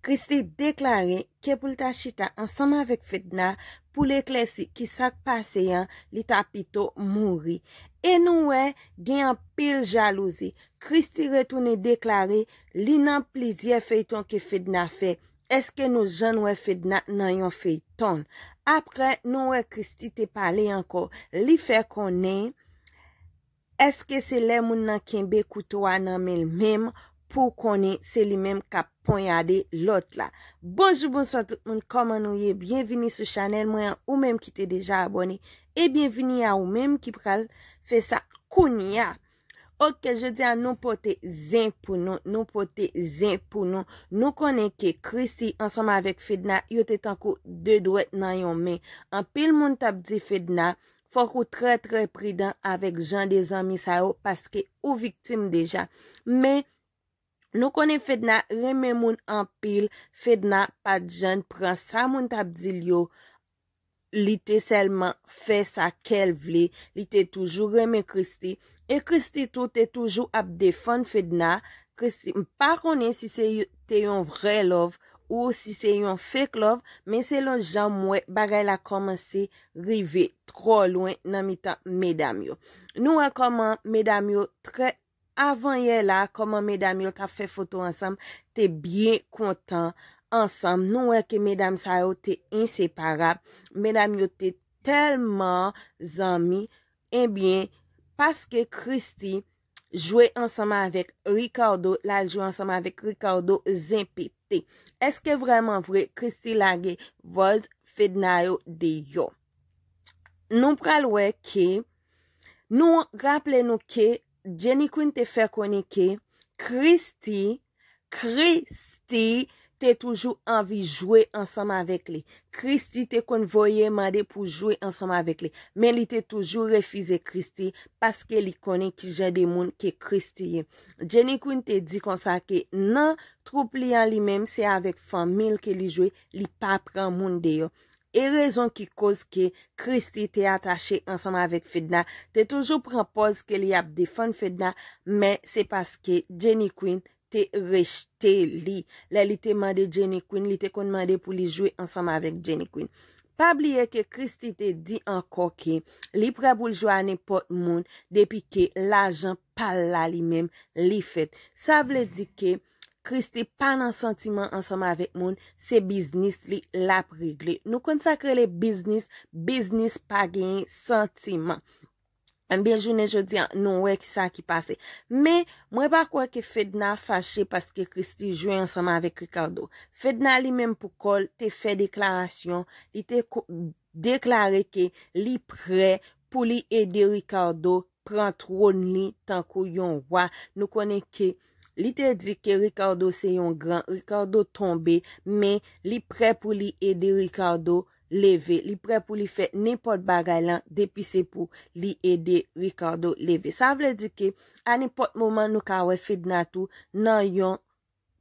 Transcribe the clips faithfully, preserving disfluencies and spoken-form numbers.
Christie deklare ke pou l ta chita ansanm avèk Fedna pou l eklèsi ki sa k pase an, li ta pito mouri. E nou wè gen anpil jalouzi. Christie retounen deklare li nan plizyè feyton ke Fedna fè. Èske nou jann wè Fedna nan yon feyton? Apre, nou wè Christie te pale ankò. Li fè konnen, èske se lè moun nan kenbe kouto a nan men l menm pou w konnen se li menm k ap ponyade lòt la? Bonjou, bonswa tout moun, kòman nou ye? Byenvini sou chanèl mwen an, ou menm ki te deja abòne, e byenvini a ou menm ki pral fè sa kounye a. Oke, jodi a nou pote zen pou nou, nou pote zen pou nou. Nou konnen ke Christie ansanm avèk Fedna, yo te tankou de dwèt nan yon men. Anpil moun t ap di Fedna, fòk ou trè, trè pridan avèk jan de zanmi sa yo, paske ou viktim deja. Men, nou konnen Fedna renmen moun anpil, Fedna pa t jann pran sa moun t ap di l yo, li te sèlman fè sa kè l vle, li te toujou renmen Christie, e Christie tou te toujou ap defann Fedna. Christie, m pa konnen si se y-, te yon vrè love ou si se yon fake love, men selon jan m wè bagay la kòmanse rive twò lwen nan mitan medam yo. Nou wè kòman medam yo trè, avanyè la, kòman medam yo t ap fè foto ansanm, te byen kontan ansanm. Nou wè ke medam sa yo te enseparab. Medam yo te tèlman zanmi. Ebyen, paske Christie jwe ansanm avèk Ricardo, l al jwe ansanm avèk Ricardo, zen pete. Èske vrèman vre Christie lage vòz Fedna yo deyò? Nou pral wè ke, nou raple nou ke Jenny Queen te fè konnen ke Christie, Christie te toujou anvi jwe ansanm avèk li. Christie te konn voye mande pou jwe ansanm avèk li, men li te toujou refize Christie paske li konnen ki jan de moun ke Christie ye. Jenny Queen te di konsa ke nan twoup li an li menm, se avèk fanmi l ke li jwe, li pa pran moun deyò. E rezon ki koz ke Christie te atache ansanm avèk Fedna, te toujou pran pòz ke li ap defann Fedna, men se paske Jenny Queen te rejte li. Lè li te mande Jenny Queen, li te konn mande pou li jwe ansanm avèk Jenny Queen. Pa bliye ke Christie te di ankò ke li prè pou l jwe a nenpòt moun depi ke lajan pa l la li menm li fèt. Sa vle di ke Christie pa nan santiman ansanm avèk moun, se biznis li l ap regle. Nou konn sa k rele biznis, biznis pa genyen santiman. Ebyen, jounen jodi a, nou wè ki sa ki pase. Men, mwen pa kwè ke Fedna fache paske Christie jwe ansanm avèk Ricardo. Fedna li menm pou kò l te fè deklarasyon, li te ko-, deklare ke li prè pou li ede Ricardo pran twòn li tankou yon wa. Nou konnen ke li te di ke Ricardo se yon gran, Ricardo tonbe, men li prè pou li ede Ricardo leve. Li prè pou li fè nenpòt bagay lan depi se pou li ede Ricardo leve. Sa vle di ke a nenpòt moman nou ka wè Fedna tou nan yon,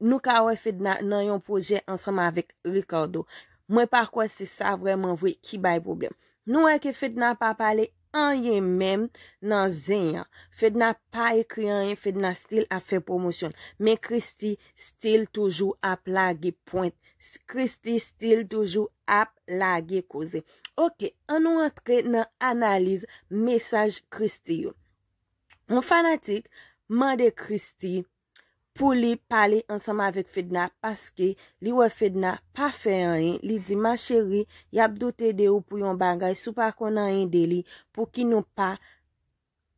nou ka wè Fedna nan yon pwojè ansanm avèk Ricardo. Mwen pa kwè se sa vrèman vre ki bay pwoblèm. Nou wè ke Fedna pa pale anyen menm nan zen an. Fedna pa ekri anyen, Fedna still ap fè pwomosyon. Men Christie still toujou ap lage pwent. Christie still toujou ap lage koze. Oke, ann nou antre nan analiz mesaj Christie yo. Yon fanatik mande Christie pou li pale ansanm avèk Fedna paske li wè Fedna pa fè anyen. Li di, "Ma chérie, y ap doute de ou pou yon bagay, si w pa konn anyen de li, pou ki nou pa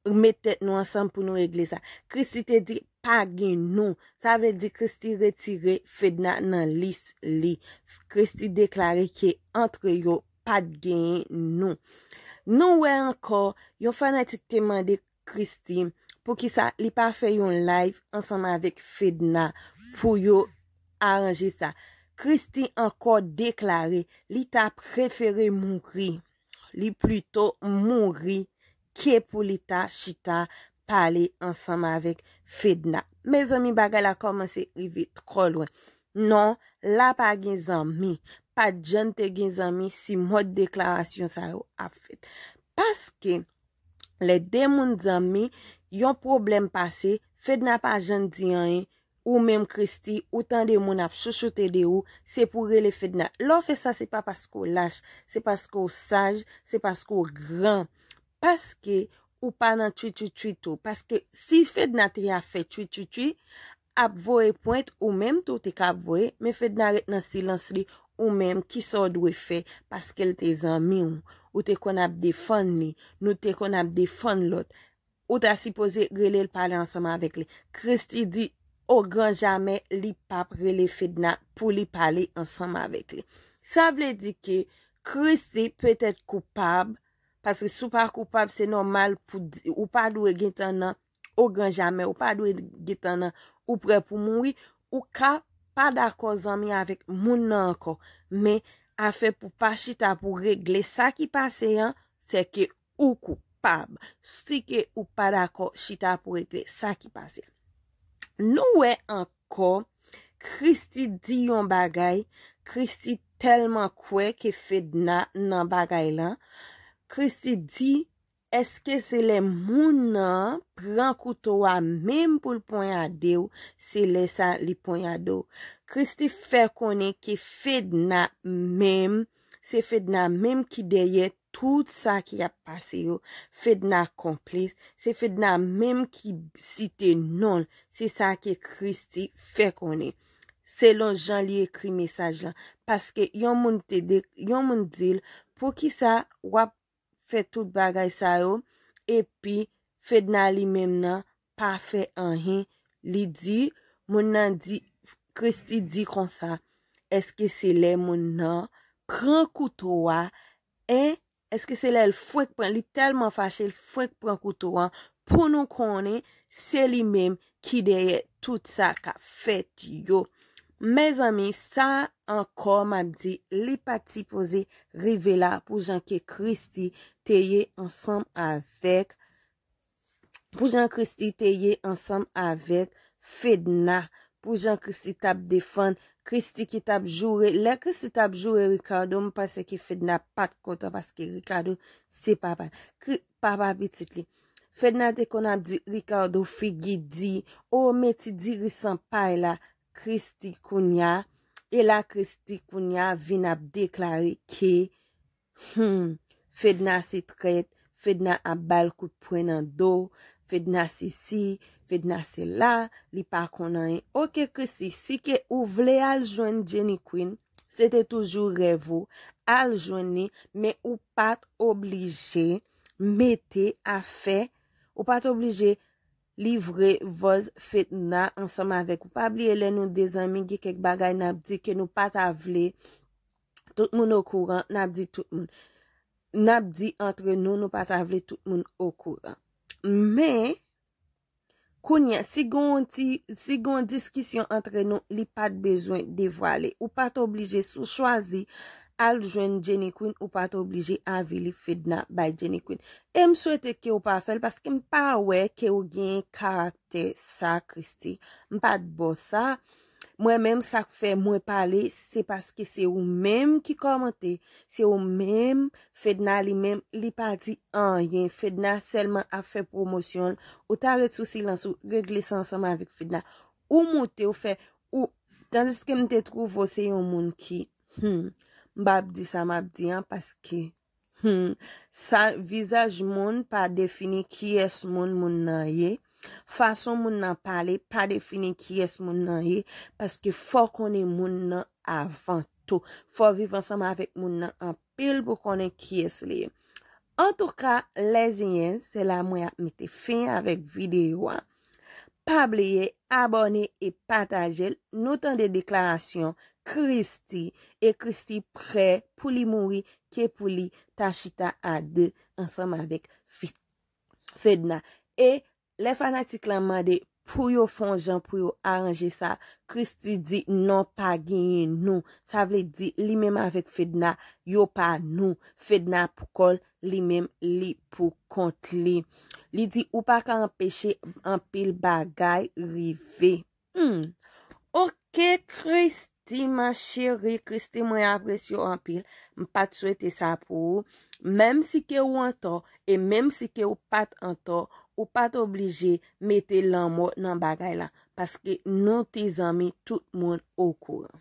met tèt nou ansanm pou nou regle sa?" Christie te di, "Pa gen nou." Sa vle di Christie retire Fedna nan lis li. Christie deklare ke antre yo pa t genyen nou. Nou wè ankò, yon fanatik te mande Christie poukisa li pa fè yon live ansanm avèk Fedna pou yo aranje sa. Christie ankò deklare li ta prefere mouri. Li plito mouri ke pou li ta chita pale ansanm avèk Fedna. Mezanmi, bagay la kòmanse rive twò lwen. Non, la pa gen zanmi. Pa t janm te gen zanmi si mòd deklarasyon sa yo ap fèt. Paske lè de moun zanmi, yon pwoblèm pase, Fedna pa janm di anyen, Ou menm Christie, ou tande moun ap chouchoute de ou, se pou rele Fedna. Lè w fè sa, se pa paske w lach, se paske w saj, se paske w gran. Paske ou pa nan twi twi twi tou. Paske si Fedna te ap fè twi twi twi, ap voye pwent, ou menm tou te ka ap voye, men Fedna ret nan silans li, ou menm, kisa w dwe fè, paske l te zanmi w, ou te konn ap defann li, nou te konn ap defann lòt. Ou ta sipoze rele l pale ansanm avèk li. Christie di, o gran jamè, li p ap rele Fedna pou li pale ansanm avèk li. Sa vle di ke Christie petèt koupab, paske si w pa koupab, se nòmal pou di, ou pa dwe gentan nan o gran jamè, ou pa dwe gentan nan ou prè pou mouri, ou ka pa dakò zanmi avèk moun nan ankò, men afè pou pa chita pou regle sa ki pase an, se ke ou koupab. Si ke ou pa dakò chita pou regle sa ki pase. Nou wè ankò, Christie di yon bagay, Christie tèlman kwè ke Fedna nan bagay lan, Christie di, èske se lè moun nan pran kouto a menm pou l ponyade w, se lè sa li ponyade w? Christie fè konnen ke Fedna menm, se Fedna menm ki dèyè tout sa ki ap pase yo. Fedna konplis, se Fedna menm ki site non l, se sa ke Christie fè konnen. Selon jan li ekri mesaj lan, paske yon moun te de, yon moun di l, poukisa w ap fè tout bagay sa yo, epi Fedna li menm nan pa fè anyen. Li di, moun nan di, Christie di konsa, èske se lè moun nan pran kouto a, en? Èske se lè l fwenk pran, li tèlman fache, l fwenk pran kouto an, pou nou konnen se li menm ki dèyè tout sa k ap fèt yo? Mezanmi, sa ankò m ap di, li pa t sipoze rive la pou jan ke Christie te ye ansanm avèk, pou jan Christie te ye ansanm avèk Fedna, pou jan Christie t ap defann, Christie ki t ap joure, lè Christie t ap joure Ricardo, m panse ke Fedna pa t kontan paske Ricardo se papa, Kri-, papa pitit li. Fedna te konn ap di Ricardo figi di, o, men ti diri san pay la, Christie kounya, e la Christie kounya vin ap deklare ke, hmm, Fedna se trèt, Fedna ap ba l kout pwen nan do, Fedna sesi, Fedna sela, li pa konn anyen. Oke, Christie, si ke ou vle al jwenn Jenny Queen, se te toujou rèv ou, al jwenn li, men ou pa t oblije mete afè, ou pa t oblije livre vòz Fedna ansanm avèk ou. Pa bliye lè nou de zanmi, gen kèk bagay n ap di ke nou pa ta vle tout moun okouran, n ap di tout moun. N ap di antre nou, nou pa ta vle tout moun okouran. Men, kounye a, si gen yon ti, si gen yon diskisyon antre nou, li pa t bezwen devwale. Ou pa t oblije, si w chwazi al jwenn Jenny Queen, ou pa t oblije avili Fedna bay Jenny Queen. E m swete ke w pa fè l, paske m pa wè ke w gen karaktè sa, Christie. M pa t ba w sa. Mwen menm, sa k fè mwen pale, se paske se ou menm ki kòmante, se ou menm, Fedna li menm, li pa di anyen. Fedna sèlman ap fè pwomosyon l. Ou ta ret sou silans ou, regle sa ansanm avèk Fedna. Ou moute, ou fè, ou, tandiske m te twouve w se yon moun ki, hmm, m p ap di sa m ap di an, paske Hmm, sa, vizaj moun pa defini kiyès moun moun nan ye. Fason moun nan pale pa defini kiyès moun nan ye, paske fò konnen moun nan avan tou. Fò viv ansanm avèk moun nan anpil pou konnen kiyès li ye. Antouka, lèziyèn, se la mwen ap mete fen avèk videyo a. Pa bliye abòne e pataje l. Nou tande deklarasyon Christie, e Christie prè pou li mouri ke pou li ta chita a de ansanm avèk Fi-, Fedna. E lè fanatik lan mande pou yo fè yon jan pou yo aranje sa, Christie di non, pa genyen nou. Sa vle di li menm avèk Fedna, yo pa nou. Fedna pou kò l, li menm li pou kont li. Li di ou pa ka anpeche anpil bagay rive. Hmm. Oke, Christie, ma chérie, Christie, mwen apresye w anpil. M pa t swete sa pou ou. Menm si ke ou antò, e menm si ke ou pa t antò, ou pa t oblije mete lanmò nan bagay la, paske nou te zanmi, tout moun okouran.